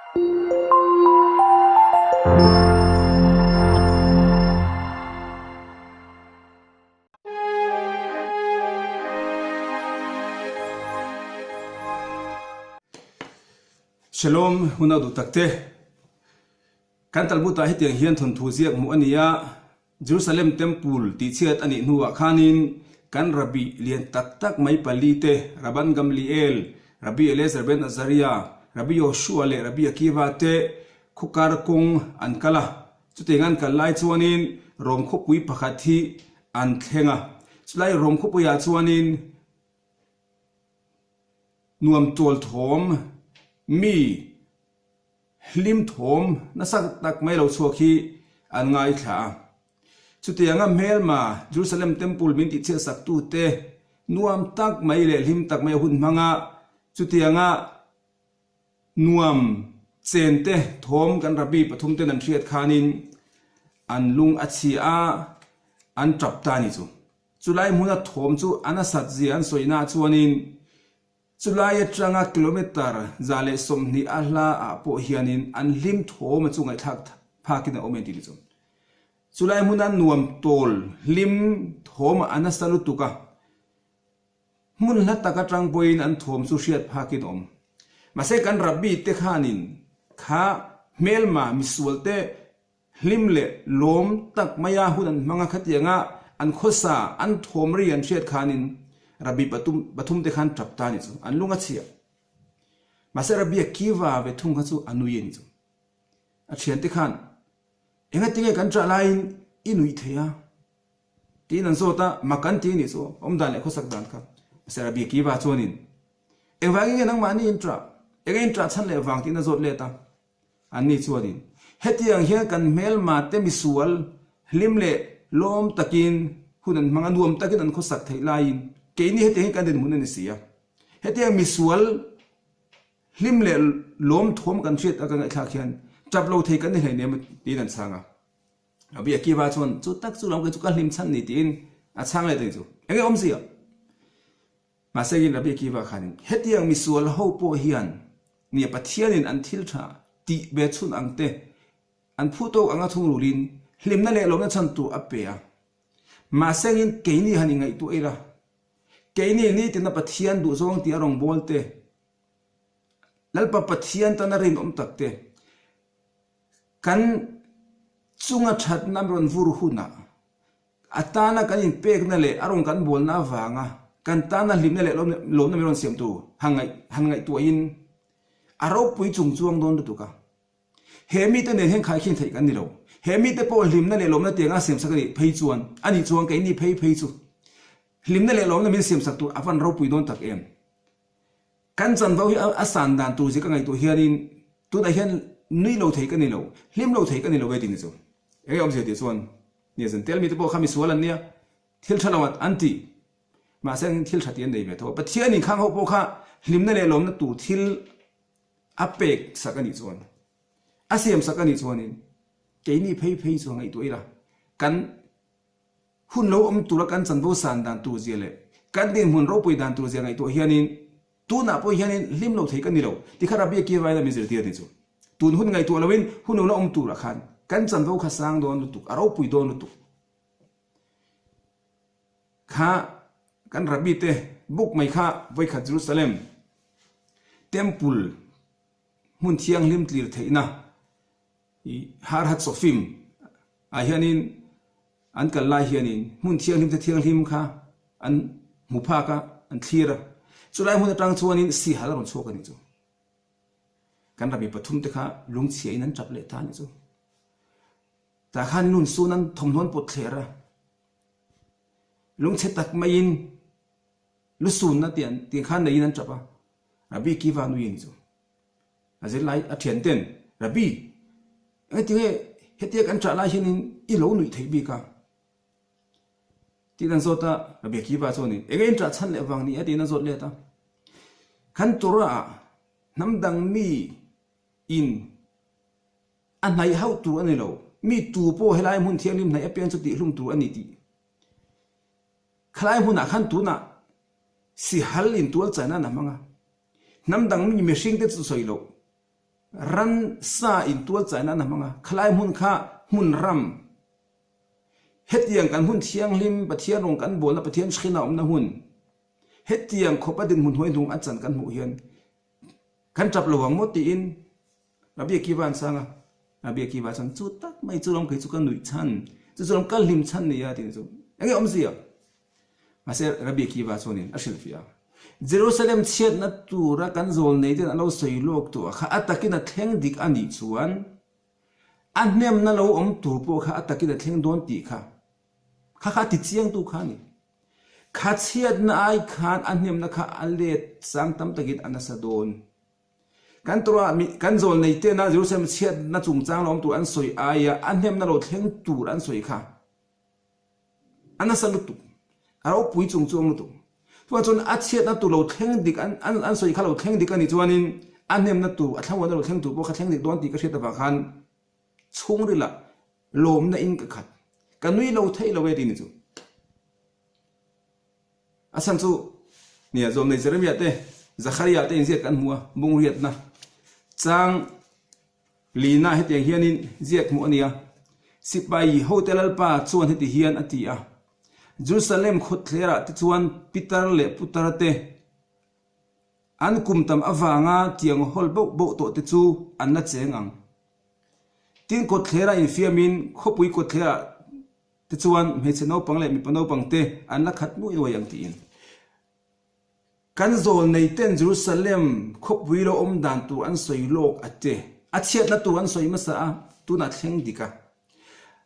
Shalom hunau duh tak te. Kan Talmud ah hetiang hian thawnthu ziak hmuh a ni a, Jerusalem Temple tihchhiat a nih hnuah khanin kan Rabbi lian tak tak mai pali te, Rabban Gamliel, Rabbi Eleazar ben Azaria, Rabbi Yoshua leh Rabbi Akiva te khawkar kawng an kal a. Chutiang an kal lai chuanin Rom khawpui pakhat hi an thleng a. Chulai Rom khawpuiah chuanin nuam tual thawm mi Hlim thawm nasa tak mai lo chhuak hi an ngaithla a. Chutianga hmelma Jerusalem Temple min tihchhiat saktute nuam tak mai leh hlim tak mai a hun hmanga chutianga nuam chente thawm kan Rabbi pathumten an hriat khanin an lung a chhia a, an tap ta a ni chu. Chulai hmuna thawm chu a nasat zia an sawina chuanin Chulai atanga kilometre 120 a hla ah pawh hianin an hlim thawm a chu ngaihthlak phakin a awm e tih ni chu. Chulai hmuna nuam tawl hlim thawm a nasa lutuk a, hmun hla tak atang pawhin an thawm chu hriat phakin a awm. Mahse kan Rabbi te khanin kha hmelma misual te Hlim leh lawm tak maia hun an hmang a, khatianga an khawsa, an thawm ri an hriat khanin Rabbi patum pathum te khan tap ta a ni chu, an lung a chhia. Mahse Rabbi Akiva ve thung kha chu a nui a ni chu. A thiante khan, Engatinge kan ṭah laiin i nuih thei a? Tiin an zawt a, mak an ti a ni chu, awmdan leh khawsak dan kha. Mahse Rabbi Akiva chuanin, Engvangin nge nangmahni in ṭah? Enge in ṭah chhan leh vang? tiin a zawt let a. Anni chuanin, Hetiang hian kan hmelma te misual hlim leh lawm takin hun an hmang a, nuam takin an khawsak theih laiin keini hetiang hi kan dinhmun a ni si a. Hetiang misual hlim leh lawm thawm kan hriat a ka ngaihthlak hian tap lo thei kan ni hleinem tiin an chhang a. Rabbi Akiva chuan, Chu tak chu lawm kei chu ka hlim chhan ni tiin a chhang leh ta ni chu. Enge awmzia? Mahse in Rabbi Akiva khanin hetiang misual ho pawh hian nia Pathianin an thil tha tih ve chhun ang te an phu tawk anga thungrulin hlimna leh lawmna chhan tur a pe a. Mahse in keini han ingaihtuah ila, keini nitina Pathian duhzawng tih a rawngbâwl te, Lalpa Pathian tana rinawm tak te, kan chunga thatna rawn vur hunah A tana kan inpekna leh a rawn kan bawlna avanga kan tana hlimna leh lawmna min rawn siamtu han ngaihtuahin a ropui chung chuang dawn lutuk a. He mite nen hian khaikhin theih kan ni lo. He mite pawh hlimna leh lawmna tianga siamsak a nih phei chuan a nih chuan keini phei phei chu hlimna leh lawmna min siamsak tur a van ropui dawn tak em. Kan chanvo hi a san dan tur zia ka ngaihtuah hianin tunah hian nui lo thei ka ni lo, hlim lo thei ka ni lo e tih ni chu. Enge awmzia tih chuan Nia zan tel mite pawh kha misual an nia, thil tha lo an ti. Mahse thil tha tih an nei ve tho a. Pathian inkhang ho pawh kha hlimna leh lawmna tur thil a pek sak a nih chuan, a siam sak a nih chuanin keini phei phei chu ngaihtuah ila kan hun lo awm tura kan chanvo san dan tur zia leh kan dinhmun ropui dan tur zia ngaihtuah hianin Tunah pawh hianin hlim lo thei ka ni lo, ti kha Rabbi Akiva in a min zirtir ni chu. Tun hun ngaihtuah loin hun lo la awm turah khan kan chanvo kha sang dawn lutuk, a ropui dawn lutuk. Kha kan Rabbi te buk mai kha vawikhat Jerusalem Temple hmun thianghlim tlir theihna i Har HaTzofim ah hianin An kal lai hianin hmun thianghlim te thianghlim kha an hmu phak a, an thlir a. Chulai hmun atang chuanin sihal a rawn chhuak a nih chu. Kan rami pathum te kha lungchhiain an tap leh ta a nih chu. Tah khan nun sun an thawmhnaw an pawt thler a. Lungchhe tak maiin lusunna tih an tih khan neiin an tap a. Rabbi Kiva nui a nih chu. A zirlai a thian ten, Rabbi, engtinge hetia kan ṭah lai hianin i lo nuih theih bik a? Tiin an zawt a, Rabbi Akiva chuanin, Enge in ṭah chhan leh vang ni e? tiin a zawt let a. Kan Torah-ah hnam dang mi in a hnaih hauh tur a ni lo, mi tu pawh helai hmun thianghlim hnaih apiang chu tihhlum tur a ni tih. Khalai hmunah khan tunah sihal in tual chai nan a hmang a. Hnam dang mi mihring te chu sawi loh. Ransa in tualchai nan a hmang a, khalai hmun kha hmun ram, hetiang kan hmun thianghlim, Pathian rawng kan bawlna, Pathian hrin a awmna hmun, hetiang khawpa dinhmun hnuaihnung a chan kan hmuh hian kan tap lo ang maw tiin Rabbi Akiva an sang a, Rabbi Akiva chuan chu tak mai chu ram kei chu ka nuih chhan, chu chu ram ka hlim chhan nia tiin chu enge awmzia? Mahse Rabbi Akiva chuanin a hrilhfiah a, Jerusalem chhiatna tura kan zawlnei ten an lo sawi lawk tawh kha a takin a thleng dik a nih chuan a hnemna lo awm tur pawh kha a takin a thleng dawn tih kha kha kha a ti chiangtu kha a ni. Kha chhiatna ai khan a hnemna kha a let sang tam takin a nasa dawn. Kan Torah mi kan zawlnei tena Jerusalem chhiatna chungchang lo awm tur an sawi aia a hnemna lo thleng tur an sawi kha A nasa lutuk, a ropui chung chuang lutuk. Chuvang chuan a chhiatna tur lo thleng dik an an sawi kha lo thleng dik a nih chuanin a hnemna tur, a thlamuanna lo thleng tur pawh kha thleng dik dawn tih ka hriat avang khan chhungrilah lawmna in ka khat. Ka nui lo theih lo e tih ni chu. A chhan chu nia zawmnei Jeremiah te, Zachariah te inziak kan hmu a, bungriatna chang Lina hetiang hianin ziak hmuh a ni a, Sipai hote Lalpa chuan heti hian a ti a, Jerusalem khawthlerah te chuan pitar leh putar te, an kum tam avanga tiang hawl boh boh tawh te chu an la cheng ang. Tin kawtthlerah infiamin khawpui kawtthlerah te chuan hmeichhe naupang leh mipa naupang te an la khat nuai nuai ang tiin. Kan zawlnei ten Jerusalem khawpui lo awm dan tur an sawi lawk a te, a chhiatna tur an sawi hmasa a, tunah thleng dik a.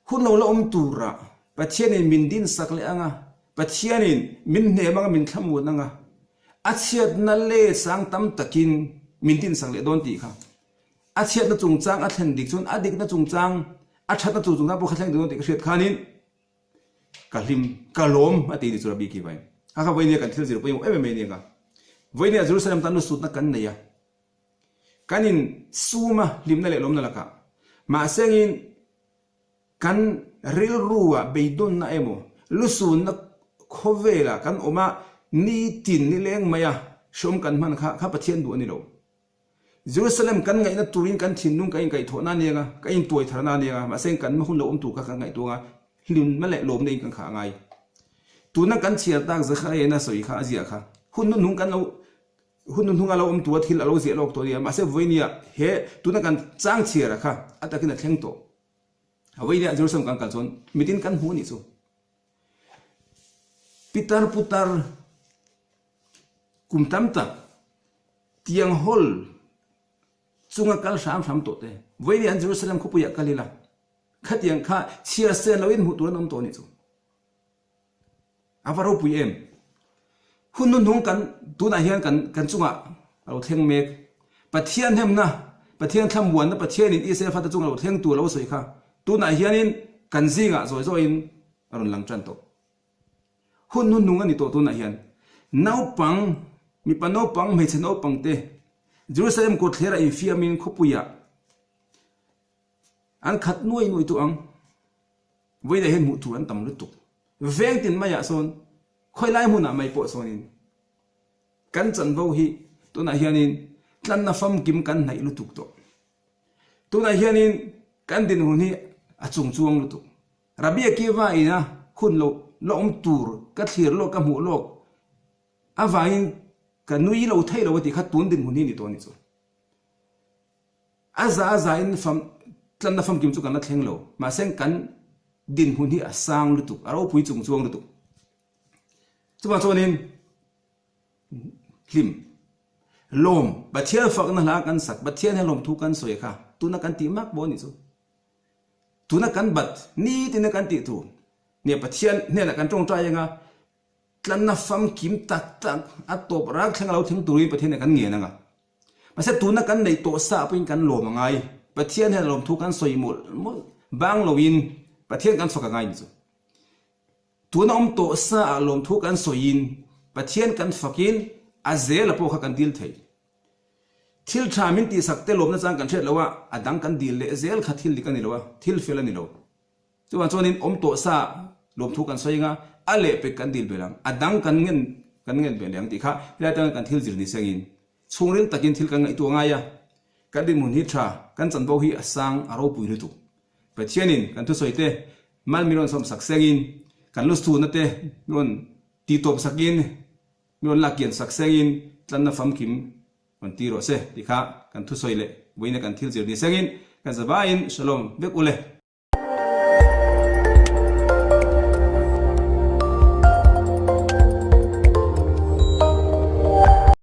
Hun lo la awm turah Pathianin min dinsak leh ang a, Pathianin min hnem ang a, min thlamuan ang a, a chhiatna le sang tam takin min dinsak leh dawn tih kha. A chhiatna chungchang a thlen dik chuan a dikna chungchang, a thatna tur chungchang pawh kha thleng dik dawn tih ka hriat khanin Ka hlim, ka lawm a ti ni chu Rabbi Akiva in. Kha kha vawinia kan thil zir pawimawh em em mai a ni ang a. Vawinia Jerusalem tan lusutna kan nei a, kan in sum a hlimna leh lawmna lakah. Mahse angin kan rilru ah beidawnna emaw lusunna khawvelah kan awm a, nitin nileng mai a hreawm kan hman kha kha Pathian duh a ni lo. Jerusalem kan ngaihna turin kan thinlung kan inkaihthawhna a ni ang a, kan intuaitharna a ni ang a, mahse kan hma hun lo awm tur kha kan ngaihtuah ang a, hlimna leh lawmna in kan khah a ngai. Tuna kan chhiar tak Zechariah in a sawi kha, a ziah kha, hun hnuhnung kan lo, hun hnuhnung a lo awm tura thil a lo ziah lawk tawh a ni a, mahse vawinia he tuna kan chang chhiar a kha a takin a thleng tawh. A vawinia Jerusalem kan kal chuan mitin kan hmu a nih chu. Pitar putar kum tam tak Tiang hawl chunga kal hram hram tawh te, vawiin an Jerusalem khawpui ah kal ila, khatiang kha chhiar sen lo in hmuh tur an awm tawh a nih chu. A va ropui em! Hun hnuhnung kan tunah hian kan kan chungah a lo thleng mek. Pathian hnemna, Pathian thlamuanna, Pathianin Israel fate chunga lo thleng tur a lo sawi kha tunah hianin kan zingah zawi zawiin a rawn lang tan tawh. Hun hnuhnung a ni tawh tunah hian naupang, mipa naupang, hmeichhe naupang te Jerusalem kawtthler ah infiamin khawpuiah an khat nuai nuai tawh ang. Vawiinah hian hmuh tur an tam lutuk. Veng tin maiah sawn khawilai hmunah mai pawh sawnin kan chanvo hi tunah hianin tlanna famkim kan hnaih lutuk tawh. Tunah hianin kan dinhmun hi a chungchuang lutuk. Rabbi Akiva ina hun lo la awm tur ka thlir lawk ka hmuh lawk avangin ka nui lo thei lo a tih kha tun dinhmun hi a ni tawh a nih chu. A za a za in fam tlanna famkim chu kan la thleng lo mahse kan dinhmun hi a sang lutuk a ropui chungchuang lutuk. Chuvang chuanin hlim lawm Pathian fakna hla kan sak Pathian hian lawmthu kan sawi kha tuna kan tih mak pawh a nih chu. Tuna kan bat nitin a kan tih tur nia Pathian hnenah kan tawngtai anga tlanna famkim tak tak a tawp rak thleng a lo thleng turin Pathian hnenah kan ngen anga. Mahse tuna kan neih tawh sa pawhin kan lawm a ngai. Pathian hian lawmthu kan sawi mawlh mawlh bang loin Pathian kan fak a ngai ni chu. Tuna awm tawh sa ah lawmthu kan sawiin Pathian kan fakin a zela pawh kha kan dil thei. Thil tha min tihsak te lawmna chang kan hriat lo a, a dang kan dil leh zel kha thil dik a ni lo a, thil fel a ni lo. Chuvang chuanin awm tawh sa lawmthu kan sawi anga a lehpek kan dil belh ang, a dang kan ngen kan ngen belh leh ang tih kha helai atanga kan thil zir ni sengin chhungril takin thil kan ngaihtuah ngai a. Kan dinhmun hi tha, kan chanvo hi a sang, a ropui lutuk. Pathianin kan thusawi te mal min rawn sawm sak sengin, kan lusthuna te min rawn tihtawp sakin, min rawn lak kian sak sengin tlanna famkim rawn ti rawh se tih kha kan thusawi leh vawiina kan thil zir ni sengin kan zavaiin Shalom vek u le.